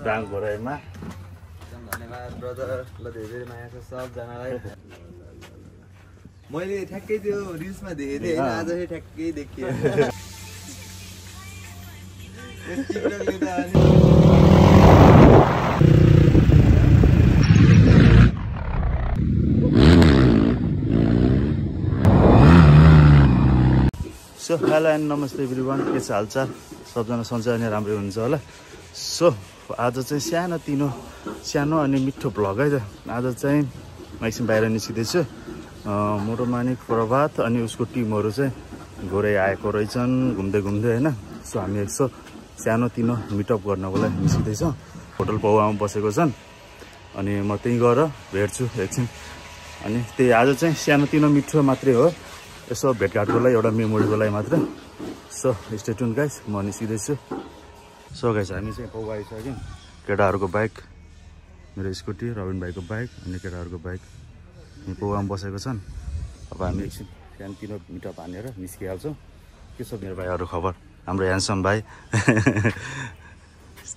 डाङ घोराइमा। धन्यवाद ब्रदर, ल धेरै माया छ सबजनालाई। मैले ठ्याक्कै त्यो रिल्समा देखेको थिएँ होइन, आज चाहिँ ठ्याक्कै देखियो। सो हेलो एन्ड नमस्ते एभ्रिवान, के छ हालचाल? सबजना सन्चै अनि राम्रै हुन्छ होला। सो आज चाहिँ सानो अनि मिठो भ्लग है त। आज चाहिँ म एकछिन बाहिर निस्किँदैछु। मोटोमानिक प्रभात अनि उसको टिमहरू चाहिँ घोरै आएको रहेछन् घुम्दै होइन। सो हामी सानो मिटअप गर्नको लागि निस्किँदैछौँ। होटल पौवामा बसेको छन् अनि म त्यहीँ गएर भेट्छु एकछिन। अनि त्यही आज चाहिँ सानो मिठो मात्रै हो, यसो भेटघाटको लागि, एउटा मेमोरीको लागि मात्र। सो स्टे ट्युन गाइस, म निस्किँदैछु। सो गाइस हामी चाहिँ पौवा आइसक्यौँ। केटाहरूको बाइक, मेरो स्कुटी, रबिन भाइको बाइक अनि केटाहरूको बाइक यहीँ पौवामा बसेको छन्। अब हामी एकछिन सानो मिटअप हानेर निस्किहाल्छौँ। के छ मेरो भाइहरू खबर? हाम्रो ह्यान्डसम भाइ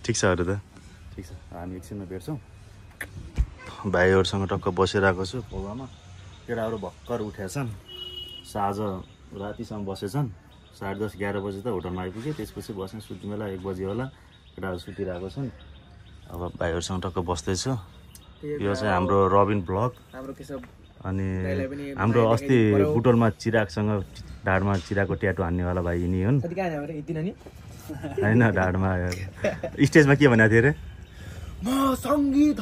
ठिक छ अरू त? ठिक छ। हामी एकछिनमा भेट्छौँ। भाइहरूसँग टक्क बसिरहेको छु पौवामा। केटाहरू भर्खर उठेछन्, आज रातिसम्म बसेछन्। 10:30 11 बजी त होटलमा आइपुग्यो। त्यसपछि बस्ने सुत्ने बेला 1 बजी होला। केटाहरू सुतिरहेको छन्। अब भाइहरूसँग टक्क बस्दैछु। यो चाहिँ हाम्रो रबिन ब्लग। अनि हाम्रो अस्ति बुटोलमा चिरागसँग ढाडमा चिराको ट्याटु हान्नेवाला भाइ यिनी हुन् होइन। ढाडमा स्टेजमा के भनेको थियो अरे? म सङ्गीत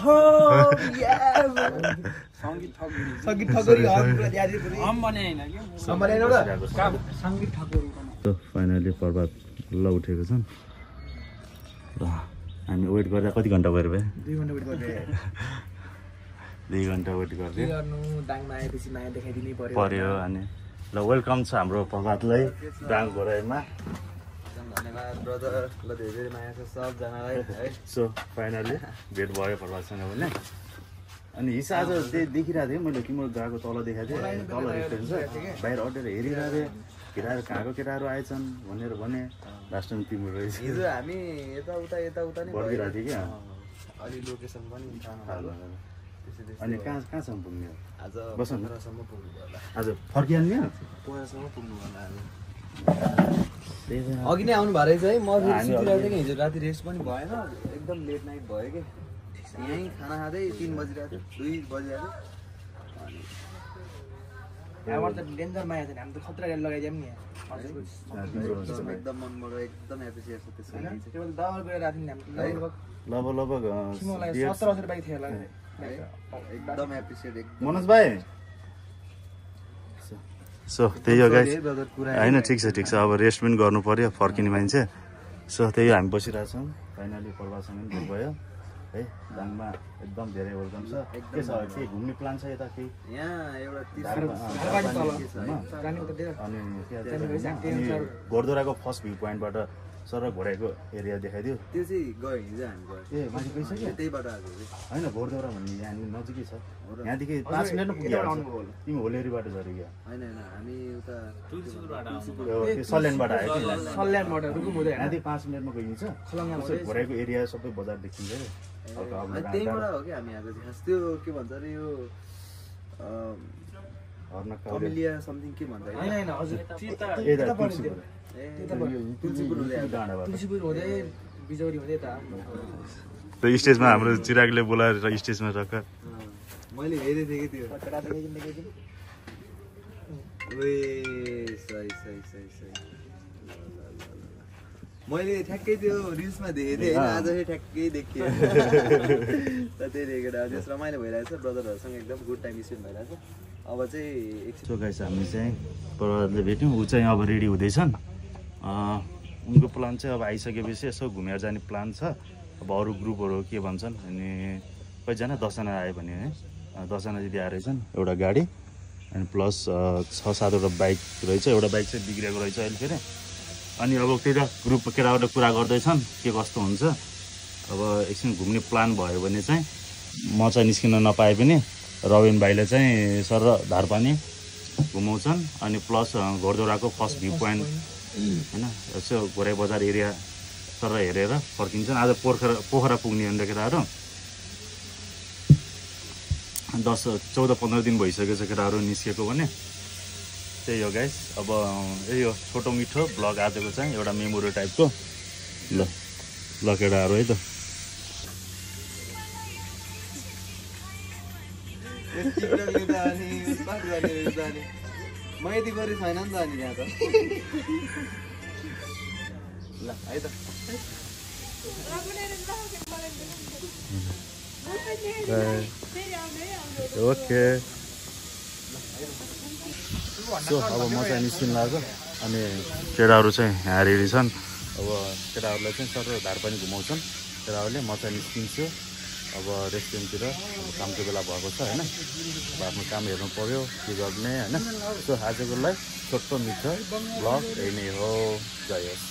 फाइनली प्रभात ल उठेको छन्। ल हामी वेट गर्दा कति घन्टा भयो भाइ? 2 घन्टा वेट गर्दै 2 घन्टा वेट गर्दै पर्यो। अनि ल वेलकम छ हाम्रो प्रभातलाई डाङ घोराइमा। धन्यवाद ब्रदर, ल धेरै माया छ सबजनालाई है। सो फाइनली भेट भयो प्रभातसँग भने। अनि हिसा आज देखिरहेको थिएँ मैले, तिम्रो गएको तल देखाएको थिएँ, तल रेस्टुरेन्ट छ, बाहिर अटेर हेरिरहेको थिएँ। केटाहरू कहाँको केटाहरू आएछन् भनेर भने लास्टमा तिम्रो रहेछ। हिजो हामी यताउता नै बढिरहेको थिएँ क्या। अलि लोकेसन पनि अनि कहाँसम्म पुग्ने? आज बस्नु 15सम्म पुग्नु होला। आज फर्किहाल्ने? 15सम्म पुग्नु होला। अघि नै आउनु भएको रहेछ है। म सुतिरहेको थिएँ कि हिजो राति रेस्ट पनि भएन, एकदम लेट नाइट भयो कि। यहीँ खाना खाँदै 3 बजिरहेको थियो, 2 बजिरहेको थियो। यहाँबाट त डेन्जर माया छ नि, हामी त खतरा रेल लगाइदियौँ नि। एकदम मनबाट एकदम एप्रिसिएट छ त्यसको लागि चाहिँ। त्यो दबार गएर राति नि हामी लगभग 1700 बाइक थियो होला। एकदम एप्रिसिएट एकदम। मनोज भाइ सो त्यही हो गाइस होइन। ठिक छ। अब रेस्ट पनि गर्नु पर्यो, फर्किने मान्छे। सो त्यही हामी बसिरहेछौँ। फाइनली प्रभातसँग पनि भेट भयो है। दाङमा एकदम धेरै वेलकम छ। के छ के घुम्ने प्लान छ यता? केही यहाँ एउटा अनि घोडदौराको फर्स्ट भ्यू पोइन्टबाट सर घोराइको एरिया देखाइदियो। त्यो चाहिँ गयो हिजो हामी गयो। ए माथि गइसक्यो? त्यहीबाट आएको होइन, घोडदौरा भन्ने यहाँ नजिकै छ। यहाँदेखि 5 मिनटमा पुगिहाल्छ। तिमी होलेरीबाट झऱ्यो क्या? होइन हामी उता सल्यानबाट आयो कि? सल्यानबाट रुकुम हुँदै यहाँदेखि 5 मिनटमा गइन्छ। घोराइको एरिया सबै बजार देखिन्छ। त्यहीबाट हो कि हामी आएको खास। त्यो के भन्छ अरे यो कमिलिया समथिङ के भन्छ? होइन हजुर, तुलसीपुर हुँदै बिजौरी हुँदै त स्टेजमा हाम्रो चिरागले बोलाएर स्टेजमा टक्क मैले हेरेको थिएँ कि त्यो। सही। मैले ठ्याक्कै त्यो रिल्समा देखेको थिएँ होइन, आज चाहिँ ठ्याक्कै देखियो। त्यही देखेर त्यस रमाइलो भइरहेछ। ब्रदरहरूसँग एकदम गुड टाइम स्पेन्ड भइरहेछ। अब चाहिँ सो गाइस हामी चाहिँ प्रभातले भेट्यौँ। ऊ चाहिँ अब रेडी हुँदैछन्। उनको प्लान चाहिँ अब आइसकेपछि यसो घुमेर जाने प्लान छ। अब अरू ग्रुपहरू के भन्छन् अनि कतिजना 10 जना आयो भने है, 10 जना दिदी आएर रहेछन्। एउटा गाडी अनि प्लस 6-7वटा बाइक रहेछ। एउटा बाइक चाहिँ बिग्रेको रहेछ अहिले फेरि। अनि अब त्यही ग्रुप केटाहरूले कुरा गर्दैछन् के कस्तो हुन्छ। अब एकछिन घुम्ने प्लान भयो भने चाहिँ म चाहिँ निस्किन नपाए पनि रबिन भाइले चाहिँ सर धारपानी घुमाउँछन्। अनि प्लस घोडदौराको फर्स्ट भ्यू पोइन्ट होइन, यसो घोराइ बजार एरिया सर हेरेर फर्किन्छन्। आज पोखरा पुग्ने अन्त केटाहरू 14-15 दिन भइसकेछ केटाहरू निस्केको भने। त्यही हो गाइस, अब यही हो छोटो मिठो ब्लग आजको चाहिँ एउटा मेमोरी टाइपको। ल केटाहरू है त म यति गरी छैन नि त अनि यहाँ त ल है त ओके। सो अब म चाहिँ निस्किन लाग्यो अनि केटाहरू चाहिँ यहाँ रेडी छन्। अब केटाहरूलाई चाहिँ सर धारपानी घुमाउँछन् केटाहरूले, म चाहिँ निस्किन्छु अब रेस्टुरेन्टतिर। कामको बेला भएको छ होइन, आफ्नो काम हेर्नु पर्यो के गर्ने होइन। सो आजको लागि छोटो मिठो ब्लग यही नै हो। जय होस्।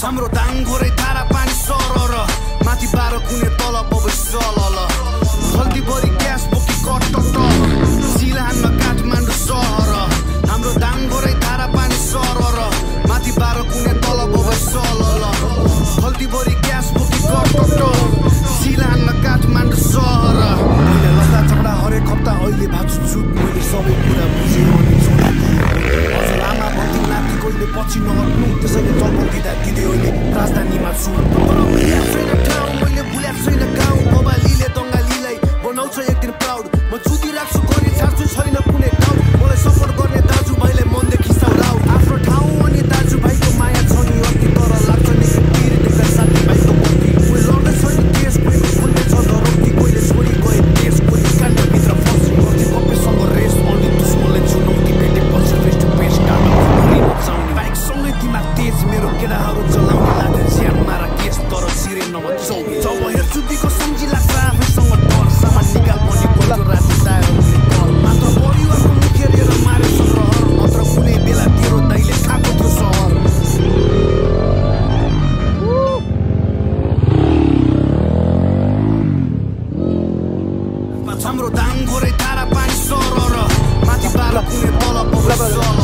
हाम्रो दाङघोरै धारा पानी सरर माथि बाह्र कुने तल बबै सलल खल्तीभरि ग्यास बोकी कटट सिलानमा काठमाडौँ सहर। हाम्रो दाङघोरै धारा पानी सरर माथि बाह्र कुने तल बबै सलल खल्तीभरि ग्यास बोकी कटट सिलानमा काठमाडौँ सहर। मैले लता चक्रा हरेक हप्ता अहिले भाछु चुप मैले सबै कुरा बुझेँ अनि हजुर आमा भन्थे नाति कहिले पछि नहट्नु त्यसैले जन्म दिँदा दिँदै अहिले राजधानीमा छु। छैन ठाउँ मैले भुलेको छैन गाउँ कबालीले दङ्गालीलाई बनाउँछ एक दिन प्राउड। म जुदी राख्छु गर्ने छाड्छु छैन कुनै ठाउँ मलाई सपोर्ट गर्ने दाजुभाइलाई मनदेखि साउराउ। आफ्नो ठाउँ अनि दाजुभाइको माया छ नि अति तर लाग्छ नि पिर देख्दा साथीभाइको बत्ती। कोही लड्दैछ नि देश कोही खोल्दैछ धरती कोहीले छोडी गए देश कोही काण्डभित्र फस्यो गर्थ्यो कपेसँग रेस अनि दुश्मनलाई चुनौती भेटेपछि फेस टु फेस बाइकसँगै दिमाग तेज मेरो केटाहरू चलाउने लाग्छ ज्यान मारा केस तर सिरे नबचाउने। जब हेर्छु दिको सम्झी लाग्छ आफैसँग डर सामान निकाल पनि बोल्छ राति दायरहरूले कर मात्र परिवारको मुख्य लिएर मारे संग्रहर मात्र कुनै बेला तेरो दाइले खाएको थियो सहर। हाम्रो दाङघोरै धारा पानी सरर माथि बाह्र कुने तल बबै सलल